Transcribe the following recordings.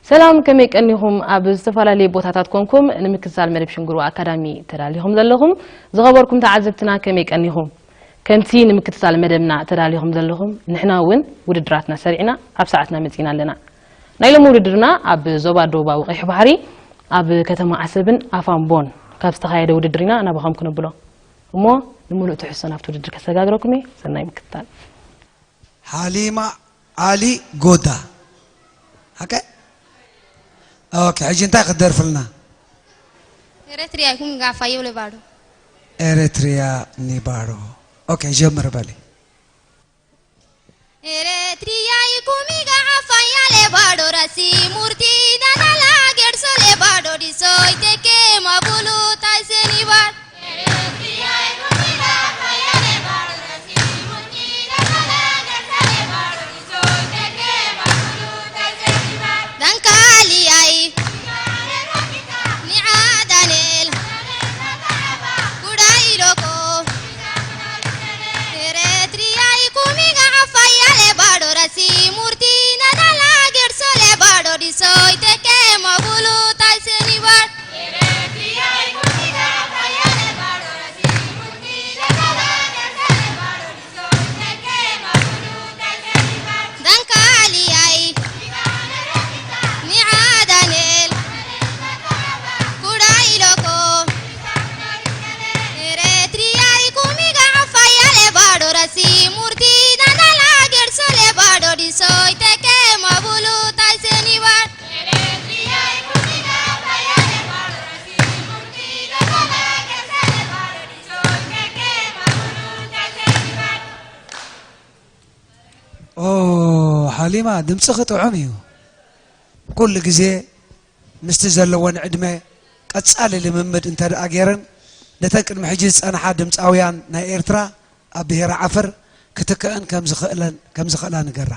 ሰላም፣ ከመይ ቀኒኹም? ኣብ ዝተፈላለዩ ቦታታት ኮንኩም ንምክትታል መደብ ሽንግሩ ኣካዳሚ ተዳሊኹም ዘለኹም ዝኸበርኩም ተዓዘብትና፣ ከመይ ቀኒኹም? ከምቲ ንምክትታል መደብና ተዳሊኹም ዘለኹም፣ ንሕና እውን ውድድራትና ሰሪዕና ኣብ ሰዓትና መጺና ኣለና። ናይ ሎሚ ውድድርና ኣብ ዞባ ደቡባዊ ቀይሕ ባሕሪ፣ ኣብ ከተማ ዓሰብን ኣፋምቦን ካብ ዝተኻየደ ውድድር ኢና ናባኹም ክነብሎ። እሞ ንምሉእ ትሕዝቶ ናብቲ ውድድር ከሰጋግረኩም እየ። ሰናይ ምክትታል። ሓሊማ ዓሊ ጎዳ። ሓቀ? ኦኬ፣ ሕጂ እንታይ ክትደርፍልና? Eritrea kum gafayo le baro. ኤሪትሪያ ኒባሮ። ኦኬ፣ ጀምር በሊ። Eritrea kum gafayo le baro rasi murti na na la gerso le baro di soy te ke mabulu tai senibar. Dankali ai. Ni adanel. Kudai loko. Eritrea kum gafayo le baro rasi murti na na la gerso le baro di soy te ke mabulu tai senibar. Dankali ai. Ni adanel. Kudai loko. Eritrea kum gafayo le baro rasi murti na na la gerso le baro di soy te ke mabulu tai senibar. ኦ፣ ሓሊማ፣ ድምፅኺ ጥዑም እዩ። ኩሉ ግዜ ምስቲ ዘለወን ዕድመ ቀፃሊ ልምምድ እንተ ደኣ ገይረን፣ ነተን ቅድሚ ሕጂ ዝፀንሓ ድምፃውያን ናይ ኤርትራ ኣብ ብሄረ ዓፈር ክትክእን ከም ዝኽእለን-፣ ከም ዝኽእላ ንገራ።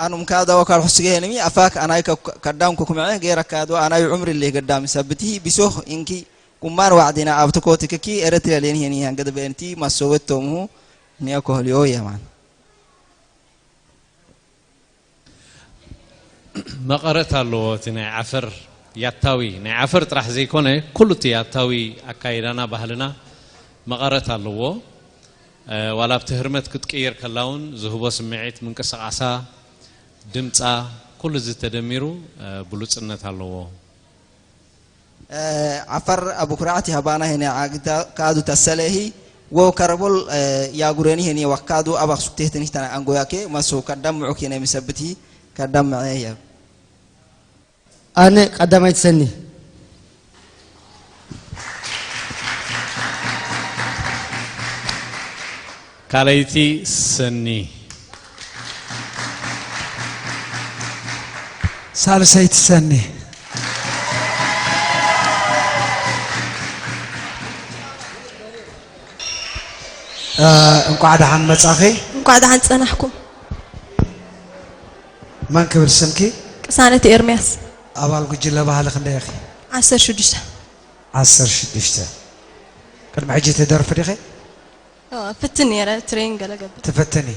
Anum kaada wakal husge henimi afak anai kadam kukume gera kadu anai umri le gadam sabti bisoh inki kuman wa'dina abtuko tikiki Eritrea len heni hangad benti masowet tomu niya kohlio yaman. መቐረት ኣለዎ። እቲ ናይ ዓፈር ያታዊ፣ ናይ ዓፈር ጥራሕ ዘይኮነ፣ ኩሉ እቲ ያታዊ ኣካይዳና፣ ባህልና መቐረት ኣለዎ። እ፣ ዋላ ኣብቲ ህርመት ክትቅይር ከላ እውን ዝህቦ ስምዒት፣ ምንቅስቓሳ፣ ድምፃ፣ ኩሉ እዚ ተደሚሩ፣ እ፣ ብሉፅነት ኣለዎ። Afar abu kurati habana hene agda kadu tasalehi wo karabol yagureni hene wakadu abak sukte tani tana angoyake maso kadam mu'uk hene misabiti kadam ma'eya. ኣነ ቀዳማይቲ ሰኒ። ካልኣይቲ ሰኒ። ሳልሰይቲ ሰኒ። እ፣ እንቋዕ ደሓን መጻኺ። እንቋዕ ደሓን ጸናሕኩም። መን ክብል ስምኪ? ቅሳነት ኤርምያስ። ኣባል ጉጅለ ባህሊ ክንደይ ኢኺ? ዓሰርተ ሽዱሽተ። ዓሰርተ ሽዱሽተ። ቅድሚ ሕጂ ትደርፊ ዲኺ? እወ፣ ፍትን ነይረ፣ ትሬን ገለ ገብር። ትፍትኒ?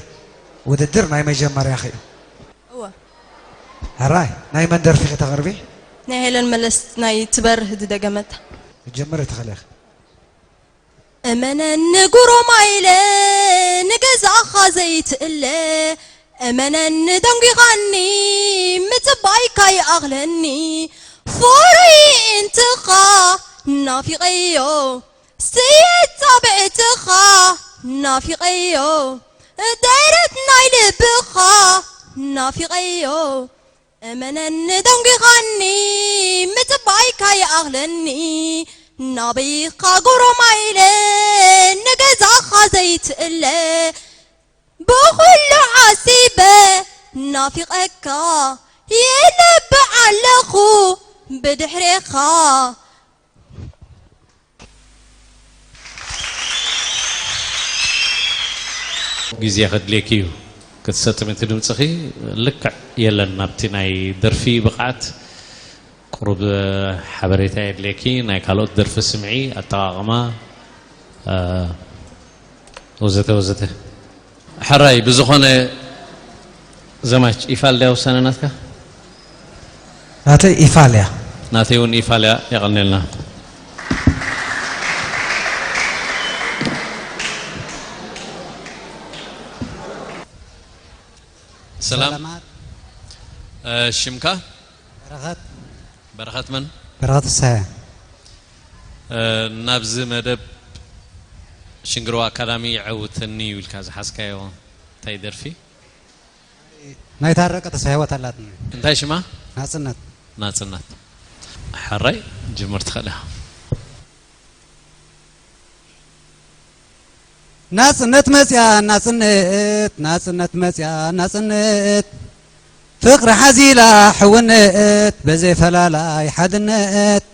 ውድድር ናይ መጀመርያኺ እዩ? እወ። ሕራይ፣ ናይ መን ደርፊ ኢኺ ተቕርቢ? ናይ ሄለን መለስ ናይ ትበርህ ዝደገመታ። ክትጀምሪ ትኽእሊ ኢኺ። እመነኒ ጉሮማይለ ንገዛኻ ዘይትእለ፣ እመነኒ ደንጒኻኒ ምጽባይካ ይኣኽለኒ። ፍሩይ እንትኻ ናፊቐዮ፣ ስየ ጻብዕትኻ ናፊቐዮ፣ ደረት ናይ ልብኻ ናፊቐዮ። እመነኒ ደንጒኻኒ ምጽባይካ ይኣኽለኒ። ናበይኻ ጉሮማይለ ንገዛኻ ዘይትእለ፣ ብኹሉ ዓሲበ ናፊቐካ ይነብዕ ኣለኹ ብድሕሬኻ። ግዜ ከድልየኪ እዩ ክትሰጥሚ። እቲ ድምፅኺ ልክዕ የለን ናብቲ ናይ ደርፊ ብቕዓት። ቁሩብ ሓበሬታ የድልየኪ። ናይ ካልኦት ደርፊ ስምዒ፣ ኣጠቓቕማ፣ እ፣ ወዘተ ወዘተ። ሕራይ ብዝኾነ ዘማች ይፋል ድያ ውሳነ ናትካ? ናተይ ኢፋል እያ። ናተይ እውን ኢፋል እያ። የቐንየልና። ሰላም። ሰላማት። እ፣ ሽምካ? በረኸት። በረኸት መን? በረኸት ፍስሐ። እ፣ ናብዚ መደብ ሽንግርዋ ኣካዳሚ የዐውተኒ እዩ ኢልካ ዝሓዝካዮ እንታይ ደርፊ? ናይ ታረቀ ተስፋ ህይወት ኣላትኒ። እንታይ ሽማ? ናጽነት። ናጽነት። ሕራይ ጅምር ትኽእል ኢኻ። ናጽነት መጽያ ናጽነት ናጽነት መጽያ ናጽነት ፍቕሪ ሓዚላ ሕውነት በዘይ ፈላላይ ሓድነት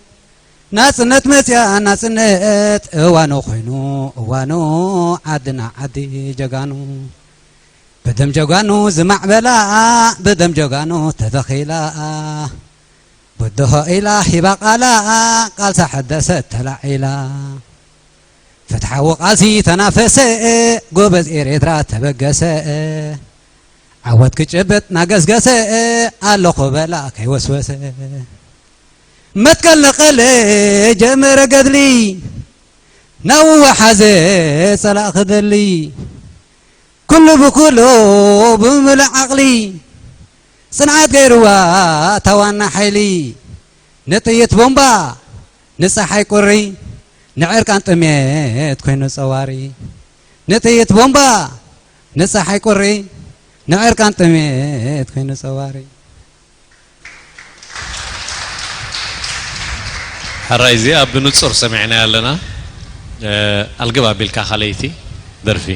ናጽነት መጽያ ናጽነት እዋኑ ኮይኑ እዋኑ ዓድና ዓዲ ጀጋኑ ብደም ጀጋኑ ዝማዕበላ ብደም ጀጋኑ ተተኺላ ብድሆ ኢላ ሂባ ቃላ ቃልሳ ሕደሰት ተላዒላ ፍትሓዊ ቃልሲ ተናፈሰ ጎበዝ ኤርትራ ተበገሰ ዓወት ክጭብጥ ናገስገሰ ኣለኹ በላ ከይወስወሰ መትከል ነቐለ ጀመረ ገድሊ ናብ ወሓዘ ጸላእ ክደሊ ኩሉ ብኩሉ ብምሉእ ዓቕሊ ጽንዓት ገይርዋ እታ ዋና ሓይሊ ንጥይት ቦምባ ንጸሓይ ቁሪ ንዕርቃን ጥሜት ኮይኑ ጸዋሪ ንጥይት ቦምባ ንጸሓይ ቁሪ ንዕርቃን ጥሜት ኮይኑ ጸዋሪ ሕራይ እዚኣ ብንጹር ሰሚዕናያ ኣለና። እ፣ ኣልግብ ኣቢልካ ካልኣይቲ ደርፊ።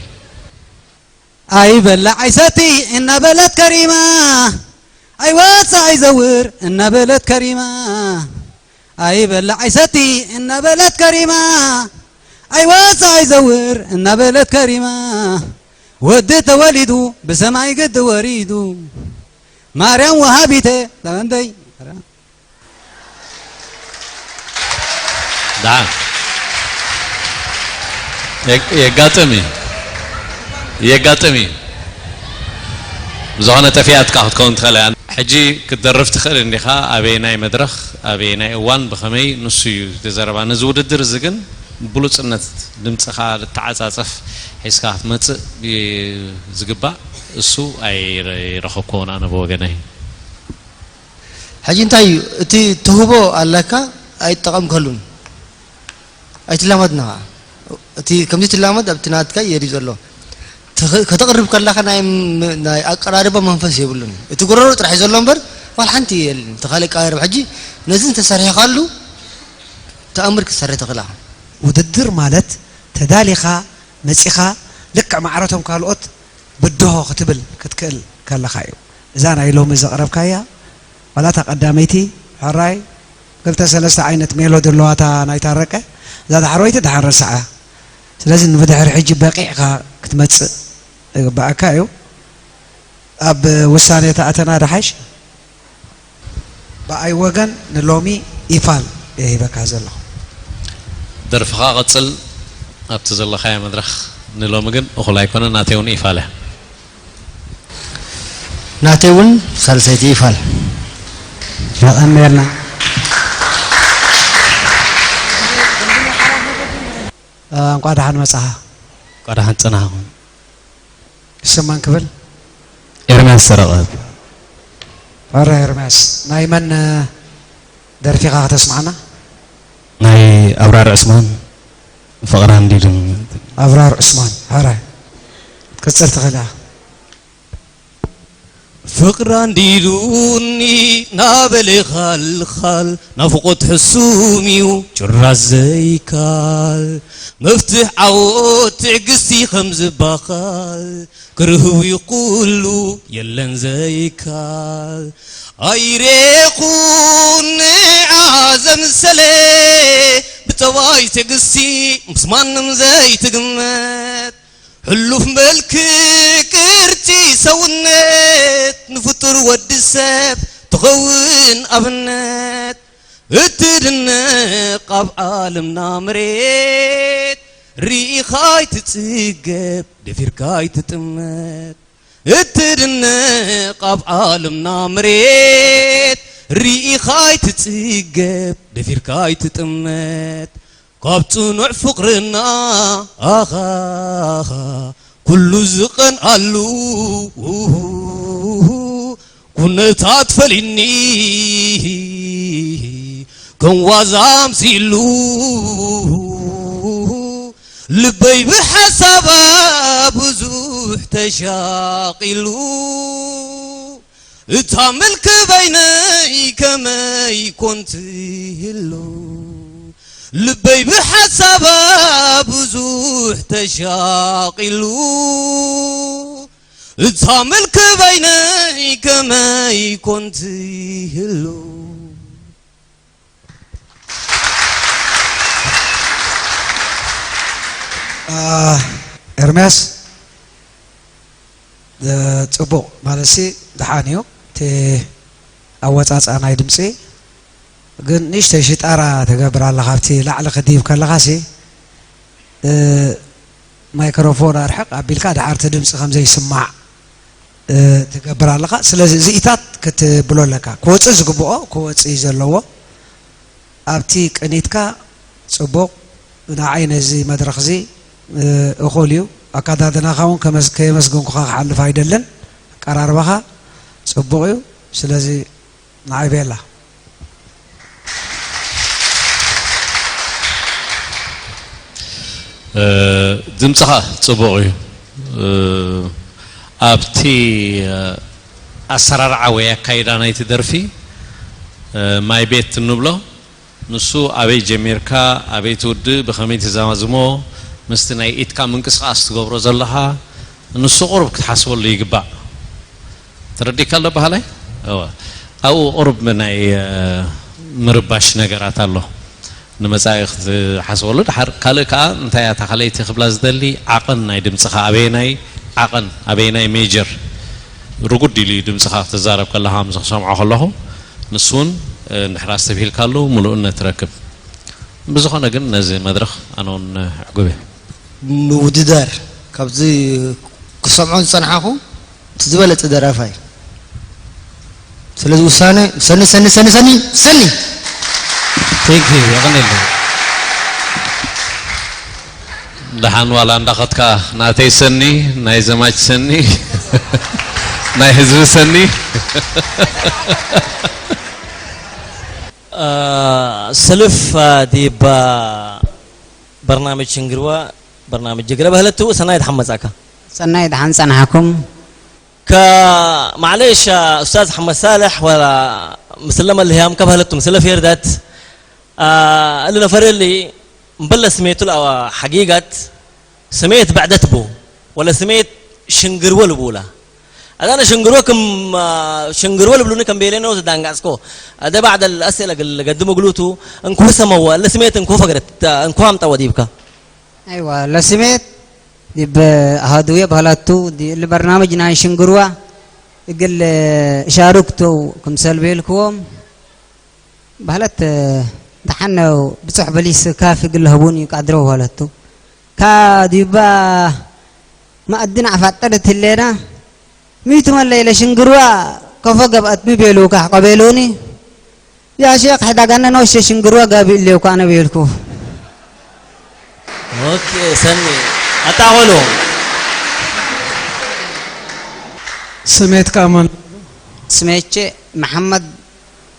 ኣይበልዕ ኣይሰቲ እናበለት ከሪማ ኣይወፅእ ኣይዘውር እናበለት ከሪማ ኣይበልዕ ኣይሰቲ እናበለት ከሪማ ኣይወፅእ ኣይዘውር እናበለት ከሪማ ወዲ ተወሊዱ ብሰማይ ግዲ ወሪዱ ማርያም ወሃቢተ ተመንደይ ደሓን የግ- የጋጥም እዩ የጋጥም እዩ ብዝኾነ ጠፊኣትካ ክትከውን ትኽእል እያ ሕጂ ክትደርፍ ትኽእል እንዲኻ ኣበየናይ መድረኽ ኣበየናይ እዋን ብኸመይ ንሱ እዩ እቲ ዘረባ ነዚ ውድድር እዚ ግን ብሉፅነት ድምፅኻ ልተዓፃፀፍ ሒዝካ ክትመፅእ ዝግባእ እሱ ኣይረኸብክዎን ኣነ ብወገነይ ሕጂ እንታይ እዩ እቲ ትህቦ ኣለካ ኣይትጠቐምከሉን ኣይትላመድና ከዓ እቲ ከምዚ ትላመድ ኣብቲ ናትካ የድዩ ዘሎ ተኽ- ከተቕርብ ከለካ ናይ ም- ናይ ኣቀራርባ መንፈስ የብሉን እቲ ጎረሮ ጥራሕ እዩ ዘሎ እምበር ዋላ ሓንቲ የለን እቲ ካልእ ኣቀራርባ ሕጂ ነዚ እንተሰሪሕካሉ ተኣምር ክትሰርሕ ትኽእል ኢኻ ውድድር ማለት ተዳሊኻ መጺኻ ልክዕ ማዕረቶም ካልኦት ብድሆ ክትብል ክትክእል ከለኻ እዩ። እዛ ናይ ሎሚ ዘቕረብካያ ዋላ እታ ቀዳመይቲ ሕራይ ክልተ ሰለስተ ዓይነት ሜሎዲ ኣለዋ እታ ናይ ታረቀ እዛ ዳሕረወይቲ ደሓን ረስዓያ። ስለዚ ንብድሕሪ ሕጂ በቒዕካ ክትመጽእ ይግብኣካ እዩ። ኣብ ውሳኔ ተኣተና ደሓሽ ብኣይ ወገን ንሎሚ ኢፋል እየ ሂበካ ዘለኹ። ደርፍኻ ቀጽል ኣብቲ ዘለኻዮ መድረኽ ንሎሚ ግን እኹል ኣይኮነን ናተይ እውን ኢፋል እያ። ናተይ እውን ሳልሰይቲ ኢፋል የቐንየልና። እንቋ ደሓን መጻኻ። እንቋ ደሓን ጸናሕኹም። ስም መን ክብል? ኤርምያስ ሰረቐ። ሕረ ኤርምያስ ናይ መን ደርፊኻ ከተስምዓና? ናይ ኣብራር ዕስማን ፍቕራ እንዲሉ። ኣብራር ዑስማን ሕረ ክትቅጽል ትኽእል ኢኻ። ፍቕራ እንዲሉኒ ናበለ ኻልኻል ናፍቖት ሕሱም እዩ ጭራሽ ዘይካል መፍትሕ ዓወት ትዕግስቲ ከም ዝባኻል ክርህው እዩ ኩሉ የለን ዘይካል ኣይሬኹን ንዓ ዘምሰለ ብጠባይ ትዕግስቲ ምስ ማንም ዘይትግመት ሕሉፍ መልክዕ ቅርጺ ሰውነት ንፍጡር ወዲ ሰብ ትኸውን ኣብነት እትድነቕ ኣብ ዓለምና መሬት ርኢኻ ኣይትጽገብ ደፊርካ ኣይትጥመት እትድነቕ ኣብ ዓለምና መሬት ርኢኻ ኣይትጽገብ፣ ደፊርካ ኣይትጥመት፣ ካብ ጽኑዕ ፍቕርና፣ ኣኻኻ፣ ኩሉ ዝቐንኣሉ፣ ኩነታት ፈሊኒ፣ ከም ዋዛ ኣምሲሉ፣ ልበይ ብሓሳባ ብዙሕ ተሻቒሉ። እታ ምልኪ በይነይ ከመይ ኮን ትህሉ፣ ልበይ ብሓሳባ ብዙሕ ተሻቒሉ። እታ ምልኪ በይነይ ከመይ ኮን ትህሉ። ኤርምያስ፣ ጽቡቕ ማለትሲ፣ ደሓን እዩ እቲ ኣወፃፅኣ ናይ ድምፂ። ግን ንእሽተይ ሽጣራ ትገብር ኣለኻ ኣብቲ ላዕሊ ክድይብ ከለኻሲ፣ ማይክሮፎን ኣርሕቕ ኣቢልካ ደሓር እቲ ድምፂ ከም ዘይስማዕ ትገብር ኣለኻ። ስለዚ እዚኢታት ክትብሎ ኣለካ። ክወፅእ ዝግብኦ ክወፅእ እዩ ዘለዎ። ኣብቲ ቅኒትካ ጽቡቕ። ንዓይ ነዚ መድረኽ እዚ እኹል እዩ። ኣካዳድናኻ እውን ከየመስገንኩኻ ክሓልፍ ኣይደልን። ኣቀራርባኻ ጽቡቕ እዩ። ስለዚ ንዓይ ቤላ። ድምፅኻ ፅቡቕ እዩ። ኣብቲ ኣሰራርዓ ወይ ኣካይዳ ናይቲ ደርፊ ማይ ቤት እንብሎ ንሱ ኣበይ ጀሚርካ ኣበይ ትውድእ ብኸመይ ትዛዝሞ ምስቲ ናይ ኢድካ ምንቅስቓስ ትገብሮ ዘለኻ ንሱ ቁሩብ ክትሓስበሉ ይግባእ። ተረዲእካ ኣሎ በሃላይ? እወ። ኣብኡ ቁሩብ ናይ ምርባሽ ነገራት ኣሎ። ንመጻኢ ክትሓስበሉ ድሓር ካልእ ከኣ እንታይ እያ እታ ካልኣይቲ ክብላ ዝደሊ ዓቐን ናይ ድምጽኻ ኣበየናይ ዓቐን ኣበየናይ ሜጀር ርጉድ ኢሉ እዩ ድምጽኻ ክትዛረብ ከለኻ ምስ ክሰምዖ ከለኹ ንሱ እውን እንድሕር ኣስተብሂልካሉ ምሉእነት ትረክብ። ብዝኾነ ግን ነዚ መድረኽ ኣነ እውን ኣዕጉበ። ምውድዳር ካብዚ ክሰምዖ ዝጸንሓኹ እቲ ዝበለጸ ደራፋይ። ስለዚ ውሳነ ሰኒ ሰኒ ሰኒ ሰኒ ሰኒ። Thank you የቐኔለይ። ደሓን ዋላ እንዳኸድካ ናተይ ሰኒ ናይ ዘማች ሰኒ ናይ ህዝቢ ሰኒ ሰልፍ ዲብ በርናምጅ ሽንግርዋ በርናምጅ ጅግረ በህለቱ ሰናይ ድሓን መጻእካ። ሰናይ ድሓን ጸናሕኩም። ከማዕሌሽ ኡስታዝ ሓመድ ሳልሕ ወላ ምስለ መልህያም ከበህለቱም ስለ ፌርዳት እሊ ነፈር እሊ እምበለ ስሜቱ ለኣዋ ሓጊጋት ስሜት ብዕደት ቡ ወለ ስሜት ሽንግርወ ልቡላ ኣዛነ ሽንግርወ ክም ሽንግርወ ልብሉኒ ከም ቤሌ ነው ዝዳንጋጽኮ أده بعد الأسئلة قد قدموا قلوتو እንኩ ሰመወ ለስሜት እንኩ ፈግረት እንኩ ኣምጣወ ዲብካ ኣይዋ ለስሜት ዲብ ኣሃድውየ ባህላቱ ዲ- እሊ በርናምጅ ናይ ሽንግርዋ እግል ሻሩክተው ክምሰል ቤልክዎም ባህለት ደሓነው ብፅሕ በሊስ ካፍ እግል ለህቡን እዩ ቃድረው ባህለቱ ካ ዲባ ማእድን ዓፋጠደት ህሌና ሚቱ መለይ ለሽንግርዋ ከፎ ገብአት ሚ ቤሉካ ቀቤሉኒ ያ ሼክ ሕዳጋነ ነውሸ ሽንግርዋ ጋቢ እሌውካ ኣነ ቤልኩ ኦኬ ሰኒ ኣጣቆሉ ስሜትካ መን ስሜቼ መሐመድ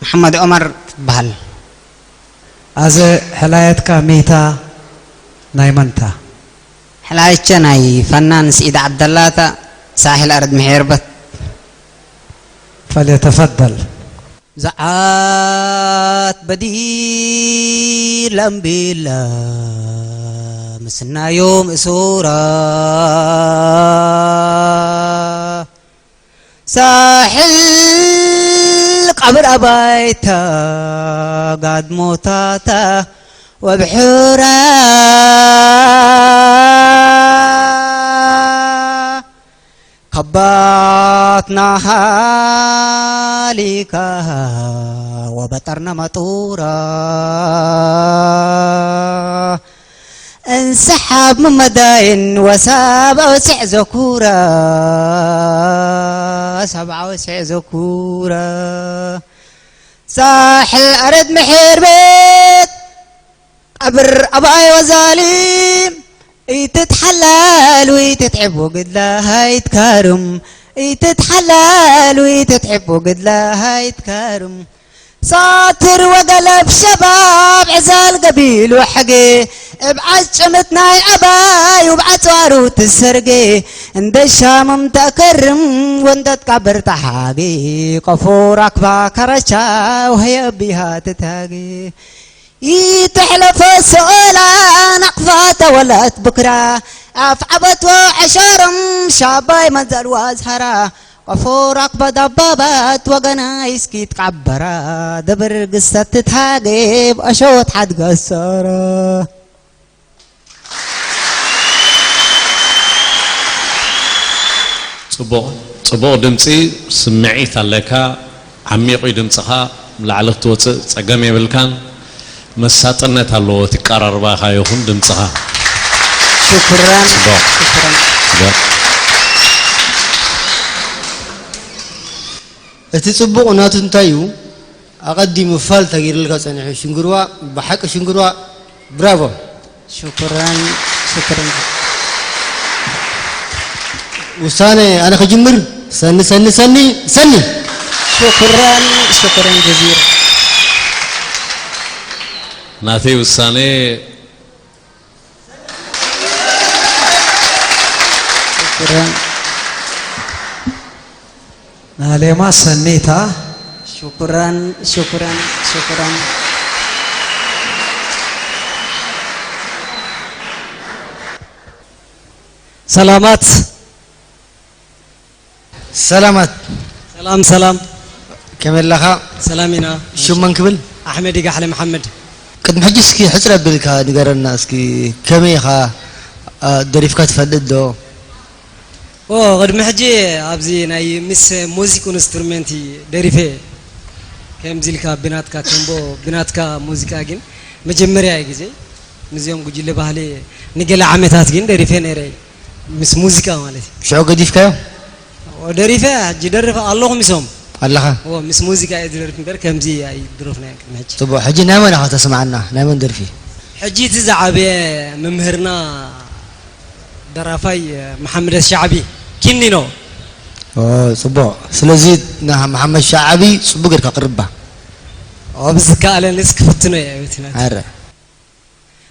መሐመድ ዑመር ትበሃል ኣዘ ሕላየትካ ሚታ ናይ መንታ ሕላይቸ ናይ ፈናን ስዒድ ዓብደላታ ሳሕል ኣረድ ምሕርበት فليتفضل زعات بديل أمبيلا مسنا يوم إسورة ሳሕል ቀብር ኣባይታ ጋድሞታታ ወብሕራ ከባትና ሃሊካ ወበጠርና መጡራ እንስሓብ ምመዳይን ወሳብ ኣውፅዕ ዘኩራ ሳብ ዓውፅዕ ዘኩራ ሳሕል ኣረድ ምሕር ቤት ቀብር ኣባይ ወዛሊም ኢትትሓላል ወይትትዕብ ወግድላ ሃይትካርም ኢትትሓላል ወይትትዕብ ወግድላ ሃይትካርም ሳትር ወገለብ ሸባብ ዕዛል ገቢሉ ሕጌ እብ ዓጭምት ናይ ኣባይ ውብ ዓጽዋሩ ትሰርጌ እንደ ሻምም ተእከርም ወንደት ቀብር ተሓጌ ቀፎ ራክባ ከረቻ ወህየ ቢሃ ትታጌ ይትሕለፈ ሰኦላ ናቕፋ ተወለት ብክራ ኣፍ ዓበትዎ ዕሸርም ሻባይ መዘልዋ ዝሃራ ቀፎ ራክባ ዳባባት ወገና ይስኪት ቃበራ ደብር ግሰት ትታጌብ ኣሸወት ሓድገሰራ ጽቡቕ ጽቡቕ ድምጺ ስምዒት ኣለካ ዓሚቕ እዩ ድምጽኻ ላዕሊ ክትወጽእ ጸገም የብልካን መሳጥነት ኣለዎ እቲ ኣቀራርባኻ ይኹን ድምጽኻ ሽኩራን ጽቡቕ ሽኩራን ጽቡቕ እቲ ጽቡቕ ናቱ እንታይ እዩ ኣቐዲሙ ፋል ተገይርልካ ጸኒሑ ሽንግርዋ ብሓቂ ሽንግርዋ ብራቮ ሽኩራን ሽኩራን ውሳነ ኣነ ክጅምር ሰኒ ሰኒ ሰኒ ሰኒ ሽኩራን ሽኩራን ጀዚራ ናተይ ውሳኔ ሽኩራን ናሌማ ሰኒታ ሽኩራን ሽኩራን ሽኩራን ሰላማት ሰላማት ሰላም ሰላም ከመይ ኣለኻ ሰላም ኢና ሽም መን ክብል ኣሕመድ ይጋሕለ መሓመድ ቅድሚ ሕጂ እስኪ ሕፅር ኣቢልካ ንገረና እስኪ ከመይ ኢኻ አ፣ ደሪፍካ ትፈልጥ ዶ ኦ ቅድሚ ሕጂ ኣብዚ ናይ ምስ ሙዚክ ኢንስትሩሜንት ደሪፈ ከምዚ ኢልካ ብናትካ ተምቦ ብናትካ ሙዚቃ ግን መጀመርያ ግዜ ምስዚኦም ጉጅለ ባህሊ ንገለ ዓመታት ግን ደሪፈ ነይረ ምስ ሙዚቃ ማለት እዩ ሽዑ ገዲፍካዮ ደሪፈ ሕጂ ደርፍ ኣለኹ ምስኦም ኣለኻ ኦ ምስ ሙዚቃ እየ ዝደርፍ እምበር ከምዚ ኣይድረፍና ቅድሚ ሕጂ ፅቡቅ ሕጂ ናይ መን ኢኻ ተስማዓና ናይ መን ደርፊ ሕጂ እቲ ዝዓበየ መምህርና ደራፋይ መሓመድ ሻዕቢ ኪኒኖ ኦ፣ ፅቡቅ ስለዚ ንሓ- መሓመድ ሻዕቢ ፅቡቅ ጌርካ ቅርባ ኣብ ዝከኣለንስ ክፍትኖ እየ ቤትና ኣረ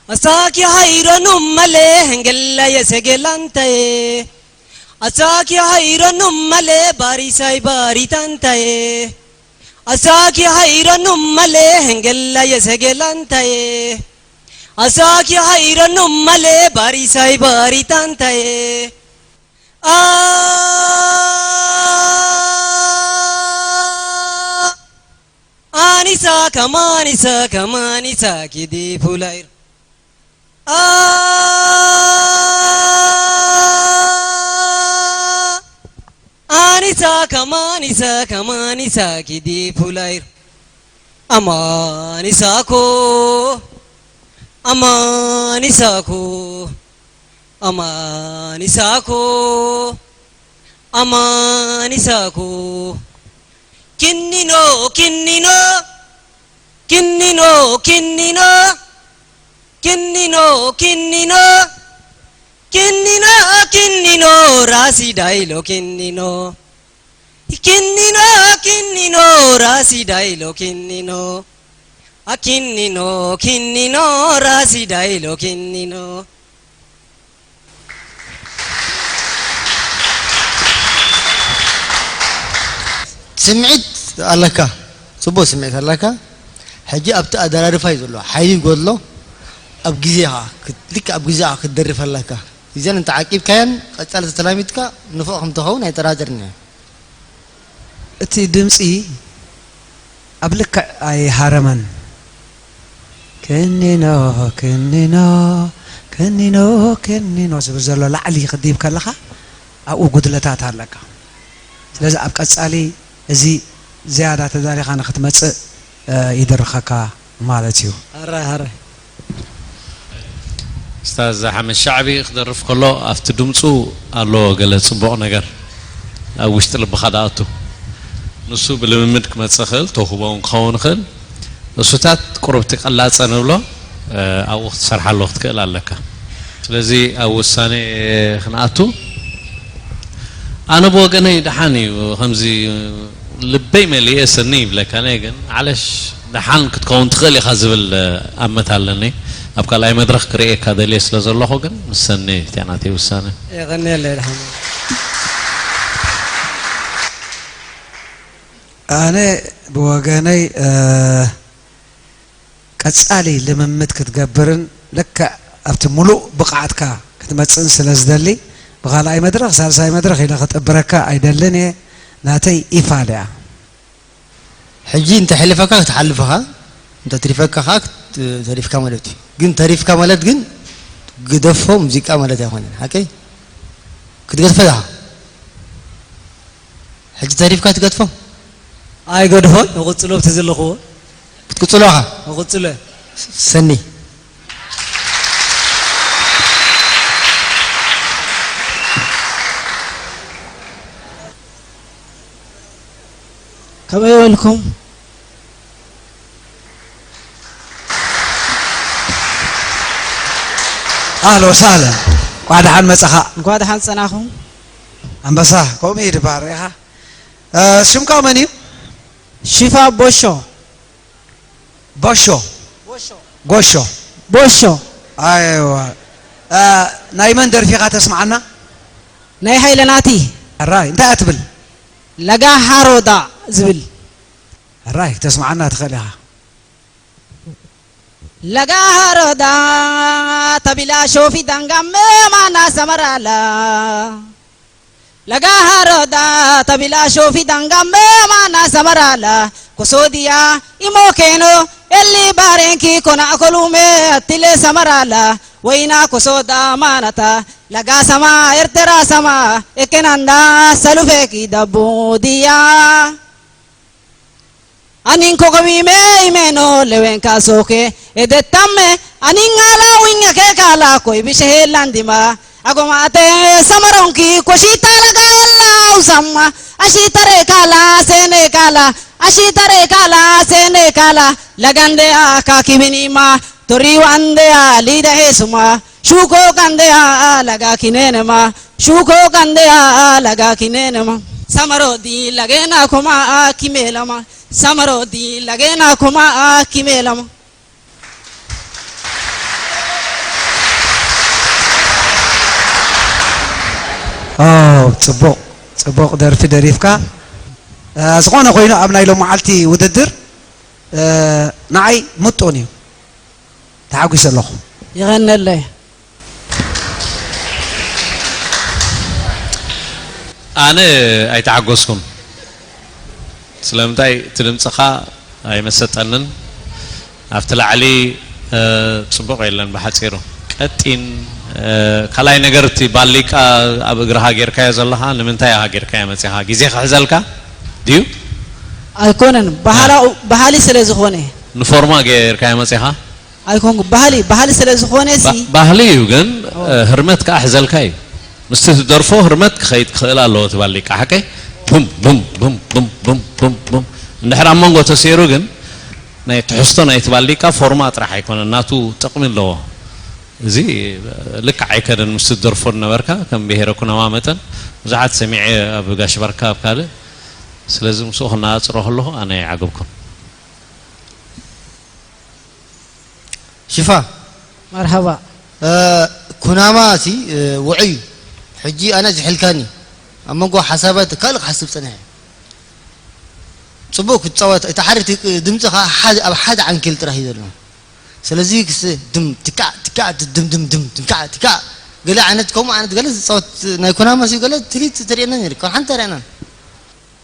ኣሳኪ ሃይረኑ መለ ህንገላ የሰገላንታዬ ኣሳኪ ሃይረኑ መለ ባሪሳይ ባሪታንታዬ ኣሳኪ ሃይረኑ መለ ህንገላ የሰገላንታዬ ኣሳኪ ሃይረኑ መለ ባሪሳይ ባሪታንታዬ ኣ ኣኒሳ ከማኒሳ ከማኒሳ ኪዲ ፉላይር ኣ ኣኒሳ ከማኒሳ ከማኒሳ ኪዲ ፉላይር ኣማኒሳኮ ኣማኒሳኮ ኣማኒሳኮ ኣማኒሳኮ ኪኒኖ ኪኒኖ ኪኒኖ ኪኒኖ ኪኒኖ ኪኒኖ ኪኒኖ ኪኒኖ ራሲ ዳይሎ ኪኒኖ ኪኒኖ ኪኒኖ ራሲ ዳይሎ ኪኒኖ ኣኪኒኖ ኪኒኖ ራሲ ዳይሎ ኪኒኖ ስምዒት ኣለካ ፅቡቅ ስምዒት ኣለካ ሕጂ ኣብቲ ኣደራርፋ እዩ ዘሎ ሓይሊ ይጎድሎ ኣብ ግዜኻ ክት- ልክዕ ኣብ ግዜኻ ክትደርፍ ኣለካ እዘን እንተዓቂብካየን ቀፃሊ ተተላሚድካ ንፉዕ ከም ትኸውን ኣይጠራጥርን እየ እቲ ድምፂ ኣብ ልክዕ ኣይሃረመን። ክኒኖ ክኒኖ ክኒኖ ክኒኖ ዝብል ዘሎ ላዕሊ ክድይብ ከለኻ ኣብኡ ጉድለታት ኣለካ። ስለዚ ኣብ ቀፃሊ እዚ ዝያዳ ተዳሊኻ ንክትመፅእ ይድርኸካ ማለት እዩ። ኣረ ኣረ ስታዝ ሓመድ ሻዕቢ ክደርፍ ከሎ ኣብቲ ድምፁ ኣለዎ ገለ ፅቡቕ ነገር ኣብ ውሽጢ ልብኻ ደኣቱ ንሱ ብልምምድ ክመጽእ ይኽእል፣ ተውህቦ እውን ክኸውን ይኽእል። እሱታት ቁሩብቲ ቀላጸ ንብሎ፣ እ፣ ኣብኡ ክትሰርሓሉ ክትክእል ኣለካ። ስለዚ ኣብ ውሳኔ ክንኣቱ፣ ኣነ ብወገነይ ደሓን እዩ፣ ከምዚ ልበይ መሊኤ ሰኒ ይብለካ፣ ኣነ ግን ዓለሽ ደሓን ክትከውን ትኽእል ኢኻ ዝብል እመት ኣለኒ። ኣብ ካልኣይ መድረኽ ክርእየካ ደልየ ስለ ዘለኹ ግን ምስ ሰኒ እቲኣ ናተይ ውሳነ። የቐንየለይ ደሓን። ኣነ ብወገነይ፣ እ፣ ቀጻሊ ልምምድ ክትገብርን ልክዕ ኣብቲ ምሉእ ብቕዓትካ ክትመጽእን ስለ ዝደሊ፣ ብኻልኣይ መድረኽ፣ ሳልሳይ መድረኽ ኢለ ክጥብረካ ኣይደልን እየ። ናተይ ኢፋል እያ። ሕጂ እንተ ሕሊፈካ ክትሓልፍ ኢኻ፣ እንተ ትሪፈካ ኸኣ ክት-፣ ተሪፍካ ማለት እዩ። ግን ተሪፍካ ማለት ግን ግደፎ ሙዚቃ ማለት ኣይኮነን። ሓቀይ? ክትገድፎ ኢኻ። ሕጂ ተሪፍካ ትገድፎ? ኣይገድፎን፣ እቕጽሎ ኣብቲ ዘለኽዎ። ክትቅጽሎ ኢኻ? እቕጽሎ። ሰኒ። ከመይ ውዒልኩም? ኣህለ ወሳህለ። እንኳዕ ደሓን መጻኻ። እንኳዕ ደሓን ጸናኹም። ኣንበሳ፣ ከምኡ እዩ ድበሃል፣ ርኢኻ? እ፣ ሽምካ መን እዩ? ሽፋ ቦሾ። ቦሾ። ቦሾ። ጎሾ። ቦሾ። ኣይዋ። እ፣ ናይ መን ደርፊ ኢኻ ተስምዓና? ናይ ሃይለ ናቲ። ሕራይ፣ እንታይ እያ ትብል? ለጋ ሃሮዳ ዝብል። ሕራይ፣ ተስምዓና ትኽእል ኢኻ። ለጋ ሃሮዳ ተቢላ ሾፊ ዳንጋመ ማና ሰመራላ። ለጋ ሃሮዳ ተቢላ ሾፊ ዳንጋመ ማና ሰመራላ። ኮሶዲያ ኢሞኬኖ ኤሊ ባሬንኪ ኮና ኮሉሜ ኣትሌ ሰመራላ። ወይና ኮሶዳ ማናታ ለጋ ሰማ ኤርትራ ሰማ ኤኬናንዳ ሰሉፌኪ ደቡዲያ። Anin kokobi me imeno lewen kasoke edetamme anin ala winya ke kala koi bishe landima agoma ate samaronki koshita laga la usama ashitare kala sene kala ashitare kala sene kala lagande aka kibinima tori wande alida hesuma shuko kande a laga kinenema shuko kande a laga kinenema samaro di lagena koma a kimelama samaro di lagena koma a kimelama. ኦ፣ ጽቡቕ፣ ጽቡቕ ደርፊ ደሪፍካ። እ፣ ዝኾነ ኮይኑ ኣብ ናይ ሎመዓልቲ ውድድር፣ እ፣ ንዓይ ምጡን እዩ። ተሓጒሰ ኣለኹ። ይቐነለይ። ኣነ ኣይተሓጎስኩን። ስለምንታይ እቲ ድምፅኻ ኣይመሰጠንን። ኣብቲ ላዕሊ፣ እ፣ ፅቡቕ የለን ብሓፂሩ። ቀጢን፣ እ፣ ካልኣይ ነገር እቲ ባሊቃ ኣብ እግርኻ ጌርካዮ ዘለኻ ንምንታይ ኢኻ ጌርካዮ መፂኻ? ግዜ ክሕዘልካ ድዩ? ኣይኮነን፣ ባህላኡ፣ ባህሊ ስለ ዝኾነ። ንፎርማ ጌርካዮ መፂኻ? ኣይኮንኩ፣ ባህሊ፣ ባህሊ ስለ ዝኾነ ሲ። ባ-፣ ባህሊ እዩ ግን፣ ኦ። እ፣ ህርመት ከኣ ሕዘልካ እዩ። ምስቲ ትደርፎ ህርመት ክኸይድ ክኽእል ኣለዎ እቲ ባሊቃ፣ ሓቀይ? ቡም፣ ቡም፣ ቡም፣ ቡም፣ ቡም፣ ቡም፣ ቡም። እንድሕር ኣብ መንጎ ተሰይሩ ግን ናይ ትሕዝቶ ናይቲ ባሊቃ ፎርማ ጥራሕ ኣይኮነን፣ ናቱ ጥቕሚ ኣለዎ። እዚ ልክዕ ኣይከደን ምስቲ ትደርፎ ዝነበርካ፣ ከም ብሄረ ኩናማ መጠን ብዙሓት ሰሚዐ ኣብ ጋሽ ባርካ ኣብ ካልእ። ስለዚ ምስኡ ክነጻጽሮ ከለኹ ኣነ ኣይዓገብኩን። ሽፋ። መርሃባ። እ፣ ኩናማ እቲ፣ እ፣ ውዑይ እዩ። ሕጂ ኣነ ዝሕልካኒ ኣብ መንጎ ሓሳባት ካልእ ክሓስብ ጸኒሐ። ጽቡቕ ክትጻወት፣ እቲ ሓደ እቲ ድምጽኻ ሓደ፣ ኣብ ሓደ ዓንኬል ጥራሕ እዩ ዘሎ። ስለዚ ክስ-፣ ድም ትካዕ፣ ትካዕ፣ ድም፣ ድም፣ ድም፣ ትካዕ፣ ትካዕ፣ ገለ ዓይነት ከምኡ ዓይነት ገለ ዝጻወት ናይ ኩናማ ሲ ገለ ትርኢት ተርእየና ነይሩ። ካብ ሓንቲ ተርእየና።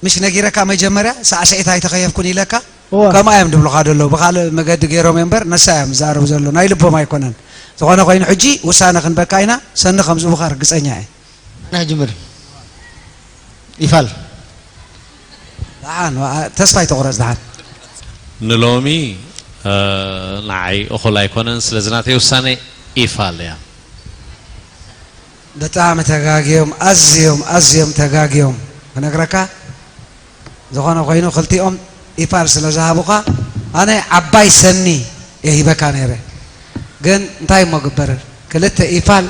ምሽ ነጊረካ መጀመርያ ሳዕስዒት ኣይተኸየፍኩን ኢለካ? እወ። ከምኣ እዮም ዝብሉኻ ዘለዉ። ብኻልእ መገዲ ገይሮም እዮም እምበር ነሳ እዮም ዝዛረቡ ዘለዉ። ናይ ልቦም ኣይኮነን። ዝኾነ ኮይኑ ሕጂ ውሳነ ክንበካ ኢና። ሰኒ ከም ዝህቡኻ ርግጸኛ እየ። ኣነ ክጅምር። ይፋል። ደሓን፣ ዋ-፣ ተስፋ ኣይተቑረጽ ደሓን። ንሎሚ፣ እ፣ ንዓይ እኹል ኣይኮነን። ስለዚ ናተይ ውሳነ ኢፋል እያ። ብጣዕሚ ተጋግዮም፣ ኣዝዮም፣ ኣዝዮም ተጋግዮም። ክነግረካ፣ ዝኾነ ኮይኑ ክልቲኦም ኢፋል ስለ ዝሃቡኻ ኣነ ዓባይ ሰኒ እየ ሂበካ ነይረ። ግን እንታይ እሞ ግበር፣ ክልተ ኢፋል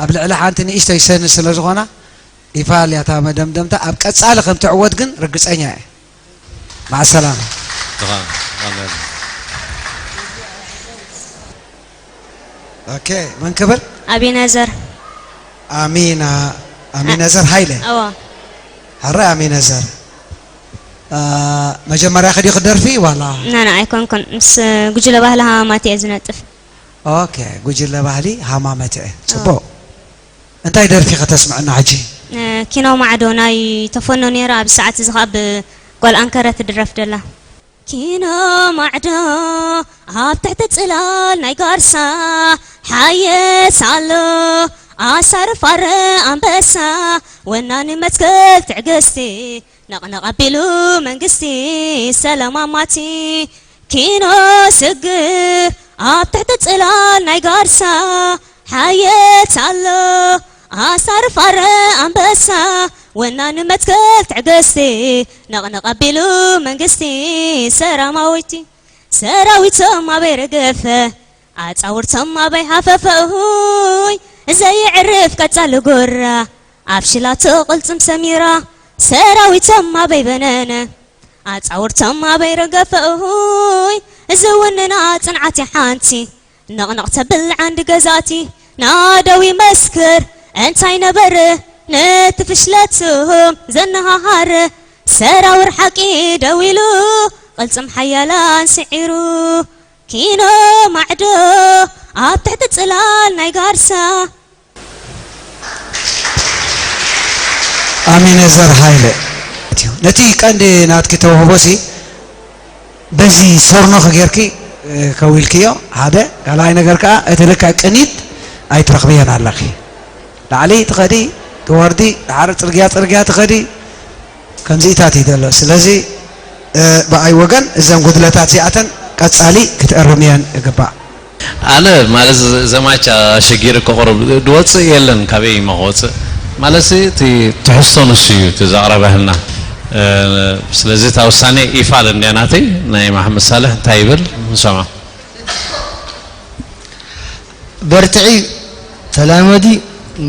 ኣብ ልዕሊ ሓንቲ ንእሽተይ ሰኒ ስለ ዝኾና ኢፋል እያ እታ መደምደምታ። ኣብ ቀጻሊ ከም ትዕወት ግን ርግጸኛ እየ። መዓ ሰላማ። ኦኬ፣ መን ክብል? ኣቢነዘር። ኣሚና፣ ኣሚነዘር ሃይለ። እዋ። ሕራይ ኣሚነዘር። አ፣ መጀመርያ ክዲ ክደርፊ ዋላ? ናና ኣይኮንኩን። ምስ ጉጅለ ባህሊ ሃማማት እየ ዝነጥፍ። ኦኬ፣ ጉጅለ ባህሊ ሃማመት እየ። ጽቡቕ። እንታይ ደርፊ ከተስምዕና ሕጂ? እ፣ ኪኖ ማዕዶ ናይ ተፈኖ ነይራ፣ ኣብዚ ሰዓት እዚ ኸኣ ብጓል ኣንከረ ትድረፍ ደላ። ኪኖ ማዕዶ ኣብ ትሕቲ ጽላል ናይ ጋርሳ ሓየት ኣሎ ኣሳርፍ ኣረ ኣንበሳ ወናኒ መትከል ትዕግስቲ ነቕነቕ ኣቢሉ መንግስቲ ሰላም ኣማቲ ኪኖ ስግር ኣብ ትሕቲ ጽላል ናይ ጋርሳ ሓየት ኣሎ ኣሳርፍ ኣረ ኣንበሳ ወናኒ መትከል ትዕግስቲ ነቕነቕ ኣቢሉ መንግስቲ ሰራማዊቲ ሰራዊቶም ኣበይ ረገፈ ኣጻውርቶም ኣበይ ሃፈፈ እሁይ ዘየዕርፍ ቀጻሊ ጎራ ኣብ ሽላቶ ቅልጽም ሰሚራ ሰራዊቶም ኣበይ በነነ ኣጻውርቶም ኣበይ ረገፈ እሁይ እዚ ውንና ጽንዓት ሓንቲ ነቕነቕ ተብል ዓንዲ ገዛቲ ናደው ይመስክር እንታይ ነበረ ነቲ ፍሽለትም ዘነሃሃረ ሰራውር ሓቂ ደው ኢሉ ቅልጽም ሓያላን ስዒሩ ኪኖ ማዕዶ ኣብ ትሕቲ ጽላል ናይ ጋርሳ ኣሚነዘር ሃይለ ነቲ ቀንዲ ናትኪ ተውህቦሲ በዚ ሶርኖ ክጌርኪ ከዊልክዮ ሓደ ካልኣይ ነገር ከዓ እቲ ልክዕ ቅኒት ኣይትረኽብዮን ኣለኺ ላዕሊ ትኸዲ ትወርዲ ድሓር ፅርግያ ፅርግያ ትኸዲ ከምዚኢታት እዩ ዘሎ ስለዚ ብኣይ ወገን እዘን ጉድለታት እዚኣተን ቀፃሊ ክትእርምየን ይግባእ ኣነ ማለት ዘማቻ ኣሸጊረ ከቕርብ ድወፅእ የለን ካበይ እሞ ክወፅእ ማለት እቲ ትሕዝቶ ንሱ እዩ እቲ ዘቕረበህልና ስለዚ እታ ውሳኔ ኢፋል እንድያ ናተይ ናይ መሓመድ ሳልሕ እንታይ ይብል ንሰምዖ በርትዒ ተላመዲ